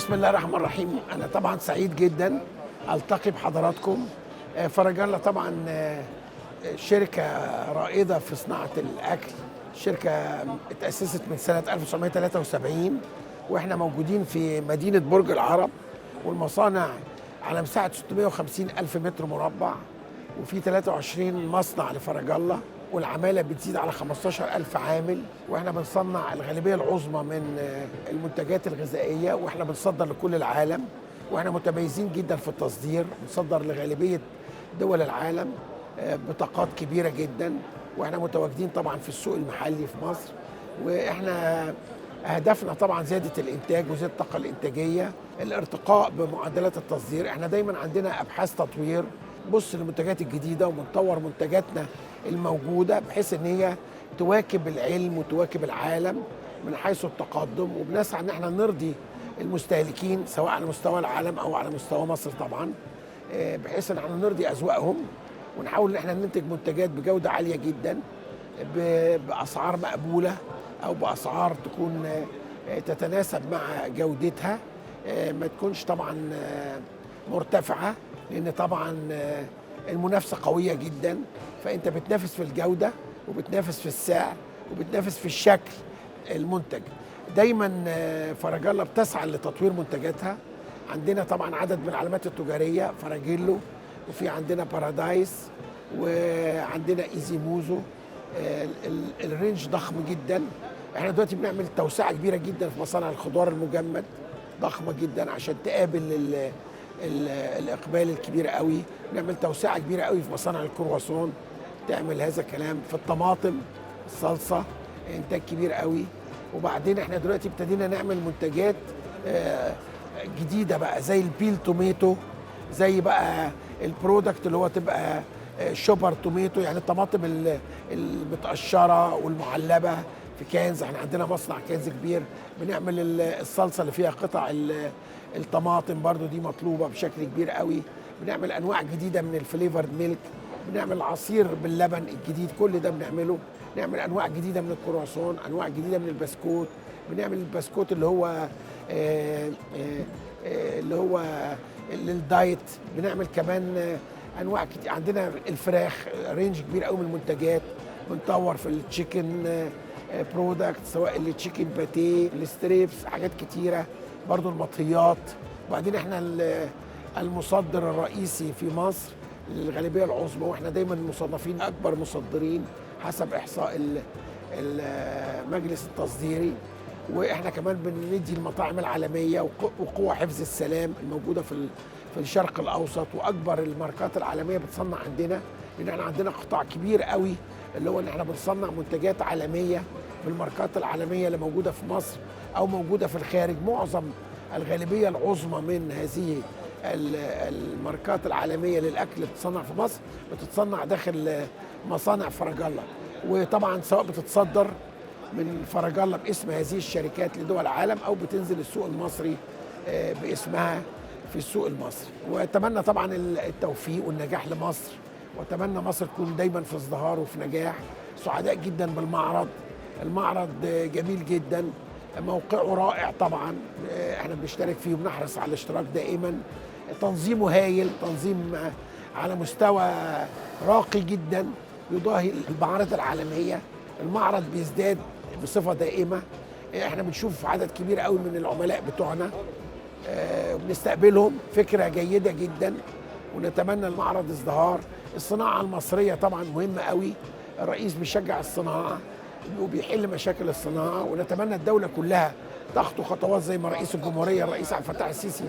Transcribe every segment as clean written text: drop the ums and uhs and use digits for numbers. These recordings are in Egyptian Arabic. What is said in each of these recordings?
بسم الله الرحمن الرحيم. أنا طبعا سعيد جدا ألتقي بحضراتكم. فرج الله طبعا شركة رائدة في صناعة الأكل، شركة اتأسست من سنة 1973، وإحنا موجودين في مدينة برج العرب، والمصانع على مساحة 650 ألف متر مربع، وفي 23 مصنع لفرج الله، والعمالة بتزيد على 15 ألف عامل، وإحنا بنصنع الغالبية العظمى من المنتجات الغذائية، وإحنا بنصدر لكل العالم، وإحنا متميزين جدا في التصدير، بنصدر لغالبية دول العالم بطاقات كبيرة جدا، وإحنا متواجدين طبعا في السوق المحلي في مصر. وإحنا هدفنا طبعا زيادة الإنتاج وزيادة الطاقة الإنتاجية، الارتقاء بمعدلات التصدير. إحنا دايما عندنا أبحاث تطوير، بص للمنتجات الجديدة وبنطور منتجاتنا الموجودة بحيث إن هي تواكب العلم وتواكب العالم من حيث التقدم، وبنسعى إن إحنا نرضي المستهلكين سواء على مستوى العالم أو على مستوى مصر طبعا، بحيث إن إحنا نرضي أذواقهم، ونحاول إن إحنا ننتج منتجات بجودة عالية جدا بأسعار مقبولة أو بأسعار تكون تتناسب مع جودتها، ما تكونش طبعا مرتفعة، لأن طبعا المنافسة قوية جدا، فأنت بتنافس في الجودة وبتنافس في السعر وبتنافس في الشكل المنتج. دايما فرج الله بتسعى لتطوير منتجاتها. عندنا طبعا عدد من العلامات التجارية، فراجيلو، وفي عندنا بارادايس، وعندنا ايزي موزو. ال range ضخم جدا. احنا دلوقتي بنعمل توسعة كبيرة جدا في مصانع الخضار المجمد، ضخمة جدا عشان تقابل ال ال الإقبال الكبير قوي. بنعمل توسعة كبيرة قوي في مصانع الكرواسون تعمل هذا الكلام، في الطماطم، الصلصة، إنتاج كبير قوي. وبعدين احنا دلوقتي ابتدينا نعمل منتجات جديدة بقى، زي ال peel tomato، زي بقى ال product اللي هو تبقى chopper tomato، يعني الطماطم المتقشرة والمعلبة في cans. احنا عندنا مصنع cans كبير، بنعمل الصلصة اللي فيها قطع الطماطم برضو، دي مطلوبة بشكل كبير قوي. بنعمل أنواع جديدة من ال flavored milk، بنعمل عصير باللبن الجديد، كل ده بنعمله. نعمل أنواع جديدة من الكرواسون، أنواع جديدة من البسكوت. بنعمل البسكوت اللي هو اللي هو لل diet. بنعمل كمان انواع كتير. عندنا الفراخ، range كبير قوي من المنتجات. بنطور في ال chicken product، سواء ال chicken pâté، ال strips، حاجات كتيره، برضو المطهيات. وبعدين احنا المصدر الرئيسي في مصر للغالبيه العظمى، واحنا دايما مصنفين اكبر مصدرين حسب احصاء المجلس التصديري. واحنا كمان بندي المطاعم العالمية وقوى حفظ السلام الموجودة في الشرق الاوسط، واكبر الماركات العالمية بتصنع عندنا، لان احنا عندنا قطاع كبير قوي اللي هو ان احنا بنصنع منتجات عالمية بالماركات العالمية اللي موجودة في مصر او موجودة في الخارج. معظم الغالبية العظمى من هذه الماركات العالمية للاكل اللي بتصنع في مصر بتتصنع داخل مصانع فرج الله، وطبعا سواء بتتصدر من فرج الله باسم هذه الشركات لدول العالم او بتنزل السوق المصري باسمها في السوق المصري. واتمنى طبعا التوفيق والنجاح لمصر، واتمنى مصر تكون دايما في ازدهار وفي نجاح. سعداء جدا بالمعرض، المعرض جميل جدا، موقعه رائع طبعا، احنا بنشترك فيه وبنحرص على الاشتراك دائما. تنظيمه هايل، تنظيم على مستوى راقي جدا يضاهي المعارض العالمية. المعرض بيزداد بصفة دائمة، احنا بنشوف عدد كبير قوي من العملاء بتوعنا، وبنستقبلهم. فكرة جيدة جدا، ونتمنى المعرض ازدهار. الصناعة المصرية طبعا مهمة قوي، الرئيس بيشجع الصناعة وبيحل مشاكل الصناعة، ونتمنى الدولة كلها تخطو خطوات زي ما رئيس الجمهورية الرئيس عبد الفتاح السيسي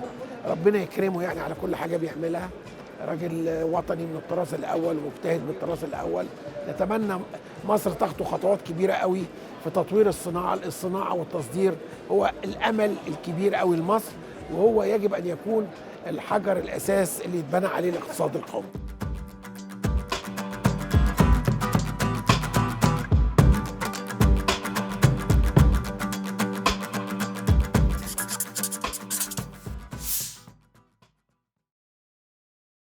ربنا يكرمه يعني على كل حاجة بيعملها، راجل وطني من الطراز الأول ومجتهد من الطراز الأول. نتمنى مصر تخطو خطوات كبيرة قوي في تطوير الصناعة. الصناعة والتصدير هو الأمل الكبير قوي لمصر، وهو يجب أن يكون الحجر الأساس اللي يتبنى عليه الاقتصاد القومي.